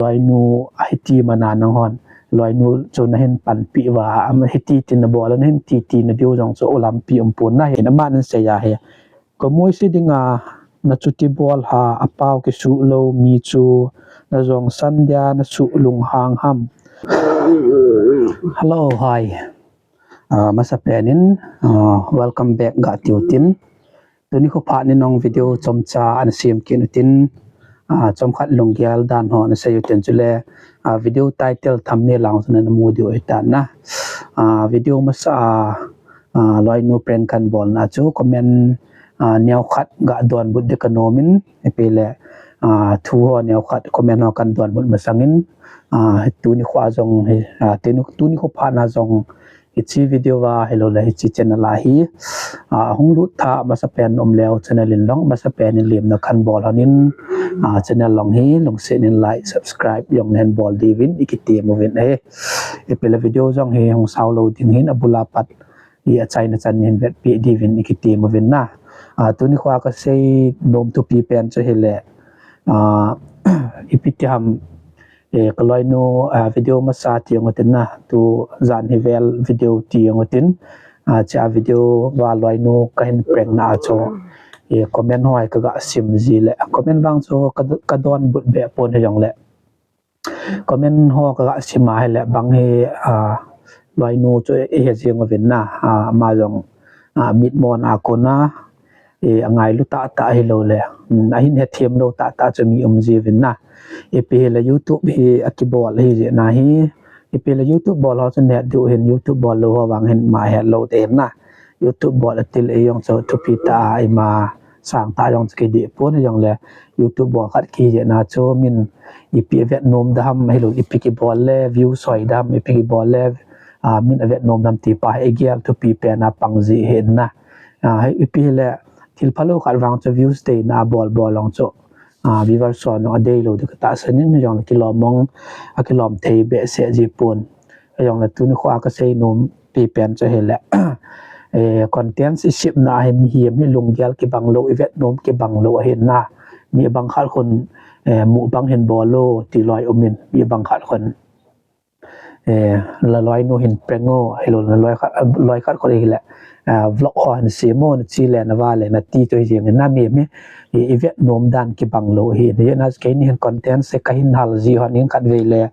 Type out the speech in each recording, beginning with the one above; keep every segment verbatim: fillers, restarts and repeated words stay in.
Loinu ahiti mana nanghon, loinu chu nahin panpi uva, ama hiti tin nabol a nahin titi nadiu jong chu ulampi umpon nahi, aman asei ahi. Kamuisi dinga nachuti bol ha, apao kisuh lou mi chu najong san dia nasuh lunghang ham. Hello, hi. Ah, masapen in, ah, welcome back gah tiu tin. Tuni khophat in jong video chomcha ana sem kit utin, ah, chomkhat lunggel dan ho ana sei utin chule, ah, video title thumbnail lang chu namu diu ahitan na. Ah, video masa a, ah, loinu prank kahin bolna chu comment, ah, neokhat gah donbut ding kanom in, ipi le, ah, thu ho neokhat comment ho kahin donbut masang in, ah, tuni kho jong hi, ah, tuni, tuni khophat na jong hiche video a hilou le hiche channel a hi, ah, hung lut tha masapen um leu channel in jong masapen in lemna kahin bol hon in, ah, channel jong hi lungset in like, subscribe jong nahin bol diuvin ikitem uvin ahi. Ipi le video jong hi hung sao lou ding hin abul a pat i achaina chan hin vetpi diuvin ikitem uvin na. Ah, tuni kho a kasei nom thupi pen chu hile, ah, ipi ti ham, eh, ka loinu, ah, video masa ti jong utin na, tu jan hi vel video ti jong utin, ah, hiche a video a loinu kahin prank na chu, eh, comment ho hi kagah sim ji le, comment vang chu ka, kadonbut be pon hijongle. Comment ho kagah sim a hile bang hi, ah, loinu chu ihet jing uvin na, ah, ama jong, ah, mitmon a kona, eh, angailu tahtah hilou le, um, ahin hethem lou tahtah chu mi um ji uvin na. Ipi hile YouTube hi akibol ahi jeh na hi, ipi le YouTube bol ho chu het diu hin YouTube bol lou ho vang hin ima het lou te hin na. YouTube bol atil e jong chu thupi tah a ima sang tah jong chu kidei pon hijongle YouTube bol khat kihi jeh na chu min ipi avet nom dam hilou ipi kibol le view soi dam ipi kibol le, ah, min avet nom dam ti pa hi igel thupi pen a pang ji hin na. Ah, ipi hile thil phalou khat vang chu views deina a bol bol jong chu, ah, viewers ho jong adei lou ding katahsan in hijongle kilom mong akilom thei behseh ji pon. Hijongle tuni kho a kasei nom pi pen chu hile, eh, content isem na hi mihem hi lunggel kibang lou, ivet nom kibang lou ahin na. Mi bang khat khun, eh, mukbang hin bol o ti loi um in, mi bang khat khun, eh, la loinu hin prank o, hilou la loi khat, loi khat khun hile, ah, vlog ho hin sem o, nache le nava le nati chu hi jeng in na mi, mi, i, ivet nom dan kibang lou ahi. Hijeh a keini hin content se kahin hal ji hon in khat vei le,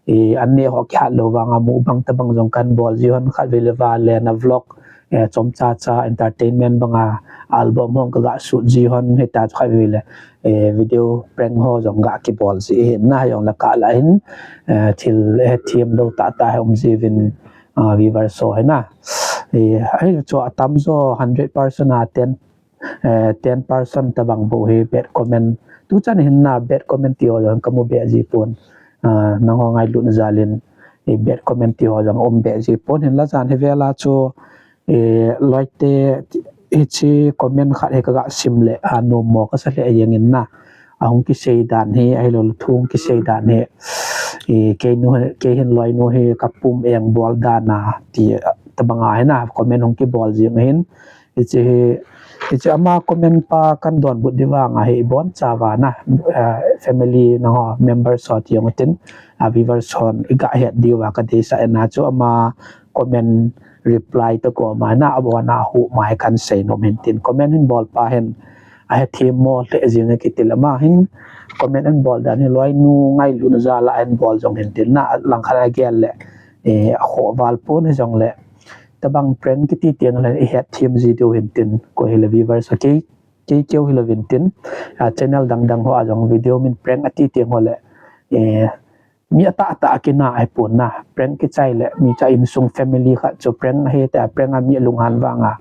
i, an neh ho kihat lou vang a mukbang tabang jong kahin bol ji hon khat vei le va le na vlog, eh, chomcha cha entertainment bang a album ho kagah shoot ji hon hita chu khat vei le, eh, video prank ho jong gah kibol ji hin na hijongle kah lah hin, eh, thil, eh, hethem lou tahtah hi um ji uvin, ah, viewers ho hi na. Eh, ahi chu atam jo hundred percent a ten eh, ten percent tabang bou hi bad comment. Tuchan hin na bad comment ti ho jong kamu be ji pon. Ah, nangho ngailutna jal in, eh, bad comment ti ho jong um be ji pon hinla jan hi vel a chu, eh, loite hiche comment khat hi kagah sim le, ah, nom mo kasa lheh jeng in na. Ahung kisei dan hi, ahilou le thu hung kisei dan hi, eh, keinu, kei hin loinu hi kapum eng bol dan a ti, tabang a hi na, comment hung kibol jing ahin. Hiche hi, hiche ama comment pa kahin donbut di vang ahi ibon chauva na, ah, family nangho members ho ti jong utin, ah, viewers hon igah het diuva kadeisah in a chu ama comment reply to ko ma na abon a hu mai kahin sei nom hin tin comment hin bol pa hin ahethem mo lheh jing e kiti le ama hin comment ahin bol dan hi loinu ngailutna jal a ahin bol jong hin tin na langkhat a gel le, eh, akhoh val pon hijongle. Tabang prank kiti teng le ihet them ji diu hin tin, koi hile viewers ho kei, kei keu hilou vin tin, ah, channel dang dang ho a jong video min prank ati teng ho le, eh, mi atah tah a kina ahipon na, prank kichai le mi cha insung family khat chu prank ahi tia prank a mi alunghan vang a,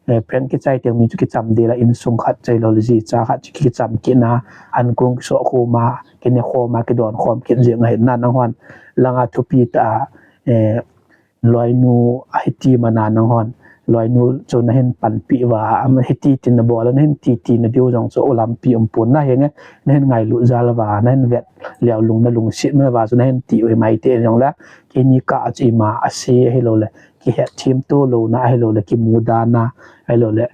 eh, prank kichai teng mi chu kicham ding la insung khat chailou le ji cha khat chu kicham kit na, ankong kisoh khom a, kine khom a, kidon khom kit jing ahi na nanghon langa thupi tah a, eh, loinu ahiti mana nanghon, loinu chu nahin panpi uva, ama hiti tin nabol a nahin titi nadiu jong chu ulampi umpon na hinge, nahin ngailut jal uva, nahin vet leu lung nalungset man uva chu nahin ti u himai te jong le, keini kah a chu ima ase ahilou le, kihet them to louna ahilou le, kimu dan a ahilou le,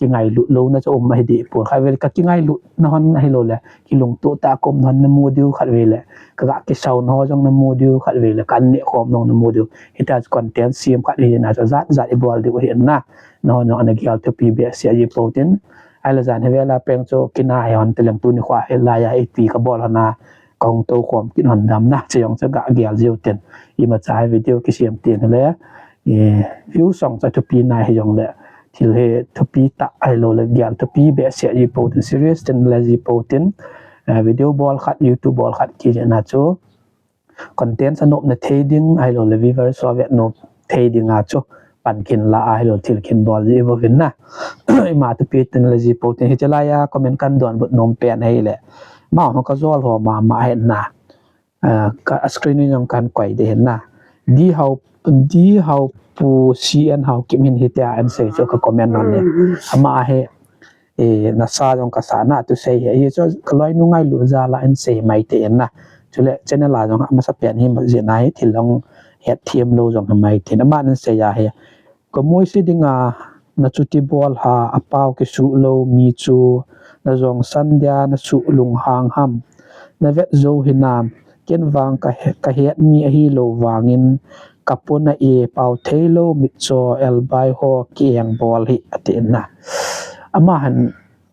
kingailut louna chu um ahi deh pon. Khatvei le ka kingailut na hon ahilou le, kilungtoh tah a ka um na hon na mu diu, khatvei le ka ga kisau na ho jong na mu diu, khatvei le ka an neh khom na hon na mu diu. Hitia chu content sem khat hi na chu jat jat i bol diu ahi na. Na hon jong ana gel thupi behseh ji pou tin. Ahile jan hi vela prank chu kinai hon te leng tuni khoa hi laiya iti ka bol hon a ka hung tou khom kit hon dam na, chu jong chu ga gel jiu tin. Imacha hi video kisem tin le, eh, view song chu thupi nai hi jong le, thil hi thupi tah ahilou le gel thupi behseh ji pou tin, serious tin le ji pou tin. Eh, video bol khat, YouTube bol khat kiti na chu content sa nop na thei ding ahilou le viewers ho vet nop thei ding a chu pan khin la ahilou thil khin bol ji bou vin na. Ima thupi tin le ji pou tin, hiche laiya comment kan donbut nom pen ahile, ma ho ka jol ho mama hi na. Ah, ka screen in jong kan koi de hin na. Di Hau, Di Hau Pu C N Hau Kim hin hitia an sei chu ka comment hon le. Ama hi, eh, nasa jong ka sa na tu sei hi. Hichu ka loinu ngailu jal a an sei mai te na. Chule channel a jong amasa pen hi ma jeh na hi thil jong hetthem lou jong hi mai te na. Ama an sei a hi. Ka moise dinga na chuti bol ha, a pau kisuh lou mi chu na jong san dia na suh lunghang ham. Na vet jou hinam, ken vang ka he-, ka het mi ahilou vangin ka puna e pau thei lou mitcho elbai ho kieng bol hi ati na. Ama hin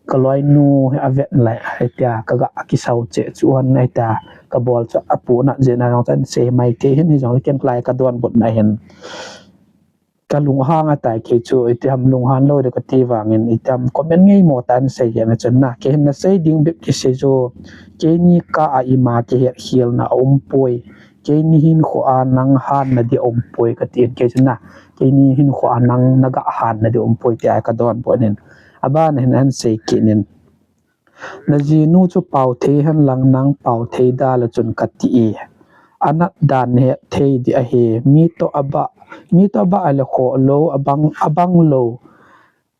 ka loinu hi a vet lai hitia ka ga kisau cheh chu hon hitia ka bol chu a puna jeh na jong chan sei mai te hin hi jong ken lai ka donbut na hin. Ka lunghang a tai kei chu, iti ham lunghan lou de ka ti vangin, iti ham comment ngei mo tan sei hian a chun na. Kei hin na sei ding bep kisei chu, keini kah a ima kihet khial na um poi. Keini hinkho a nang han na di um poi ka ti in kei chu na. Keini hinkho a nang na ga han na di um poi ti a ka donbut in. A ban hin an sei kit in. Na jinu chu pau thei hen lang nang pau thei da le chun ka ti e. A nat dan het thei di ahi. Mi to a ba, mi to a ba a le kho lo, a bang, a bang lo.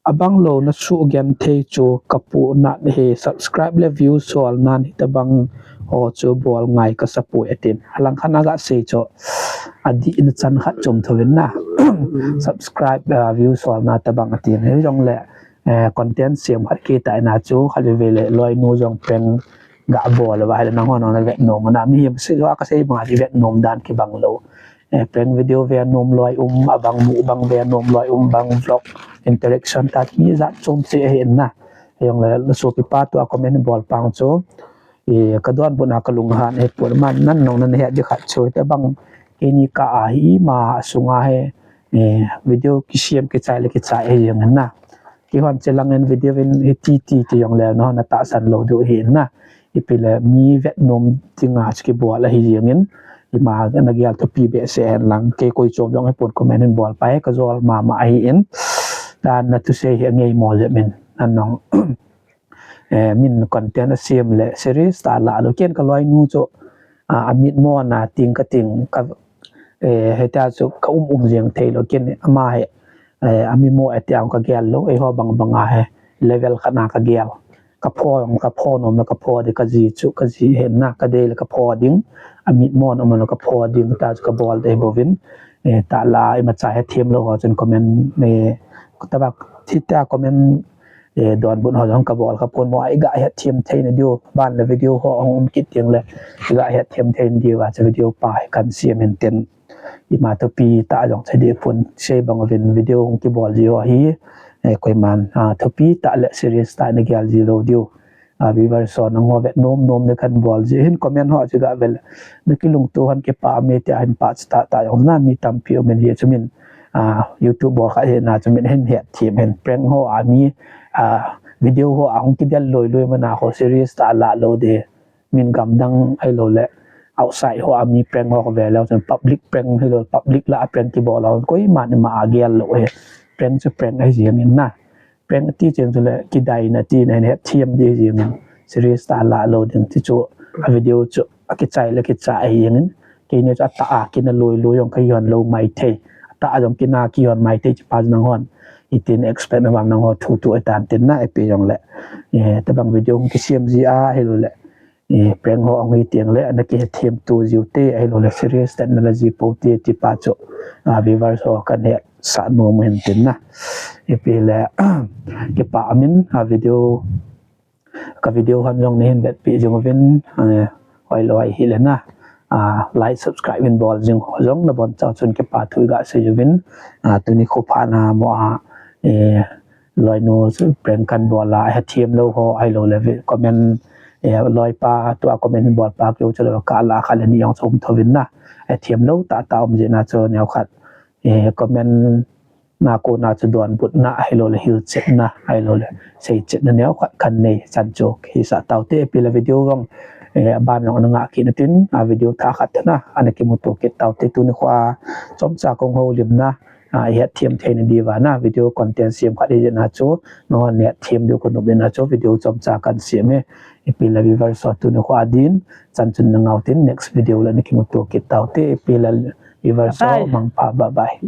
A bang lo na su gen thei chu ka pu nat he subscribe le view sol nan hi ta bang ho chu bol ngai ka sa pu e tin. A lang khan a ga sei chu a di in chan khat chom tho vin na. Subscribe, ah, view sol na ta bang a tin. He jong le eh, content siam khat kit ta ina chu, khat vei le loinu jong prank ga bol va, hile nang hon na vet nom na, mihem se jo ka sei bang a vet nom dan kibang lo. Eh, prank video ve nom loi um, a bang mu bang ve nom loi um, bang vlog interaction ta mi jat chom se he na. Jong le, le sopi pa tu a comment bol pang chu. Eh, ka donbut na ka lunghan he pur man nan nong nan he di khat chu te bang keini kah a hi ma sunga he, eh, video kisiam kichai le kichai he jeng na. Kihon che lang in video in hi ti ti ti jong le no na tahsan lo diu hi na. Ipi le mi vet nom ti nga chu kibol a hi jeng in. Ima na gial thupi behseh hen lang. Kei koi chom jong hi pon comment in bol pai ka jol mama hi in. Dan na tu sei hi ngei mo le min. Nan nong, eh, min content a siam le serious ta la lo ken ka loinu chu, ah, a mit mo na ting ka ting ka, eh, heta chu ka um um jeng thei lo ken ama he, eh, a mi mo ati ang ka gel lo, eh, ho bang bang a he level khat na ka gel. Ka pho, ka pho nom le ka pho di ka ji chu, ka ji he na ka dei le ka pho ding. A mit mo nom le ka pho ding ta chu ka bol de bovin. Eh, ta la ima cha he thiam lo ho chun comment, eh, ta bak thi ta comment, eh, donbut ho jong ka bol ka pon mo ai ga het thiam thei na diu. Ban le video ho hung um kit tiang le ga het thiam thei na diu a cha video pa hi kan siam hen ten. Ima thupi ta jong cha di pon sei bang vin video hung kibol ji ho hi. Eh, koiman, ah, thupi ta le serious ta na gial ji lo diu. Ah, viewers ho nang ho vet nom nom ne kan bol ji hin comment ho chu ga vel. Na kilungto han kipa mi ti a hin pa chu ta ta jong na mi tampi um in hi chu min. Ah, YouTube bol kha hi na chu min hin het thiam hin prank ho a mi, ah, video ho a hung kidel loi loi mana ho serious ta la lo de. Min gamdang ai lo le outside ho a mi prank ho ka ve lo chun public prank hi lo public la a prank kibol lo koiman ima a gel lo he. Prank chu prank ai jeng in na. Prank ti chen chu le kidai na ti na het thiam di jeng in. Serious ta la lo ding ti chu a video chu a kichai le kichai ai jeng in. Keini chu a ta a kina loi loi jong ka yon lo mai thei. A ta a jong kina kiyon mai thei chi pa nang hon. Itin expect na bang nang ho thu thu ai tan tin na epi jong le. Eh, ta bang video kisiam ji a hi lo le. Eh, prank ho ang hi tiang le, na ki het thiam tu jiu te, ai lo le serious ta na la ji pou te, ti pa chu. Ah, viewers ho kan he, sah nom hen tin na. Ipi le, kipa amin, a video, ka video hon jong nahin vetpi jing uvin, eh, hoilou ahile na, ah, like, subscribe in bol jing ho jong nabonchauva chun kipa thu iga sei uvin, ah, tuni kho phat na mo a, eh, loinu prank kan bol a, hethem lou ho, ahilou le comment, eh, loipa, tua comment hin bolpa keu chu le ka la kha le ni jong chu um thouvin na, hethem lou tah tah um jeh na chu neokhat, eh, comment na kona chu donbutna, ahilou le hilchetna, ahilou le seichetna neokhat kan nei chan chu hisah taute. Ipi le video jong, eh, aban jong ana ngah kit natin, a video thah khat na ana kimuto kit taute. Tuni kho a chomcha kong houlimna, a, ihet them theina diuva na video content sem khat ijeh na chu, nahon hethem diu kanop jeh na chu video chomcha kan sem e. Ipi le viewers ho, tuni kho a din chan chun nangau tin, next video le ana kimuto kit taute. Ipi le viewers ho, mangpha, bye bye.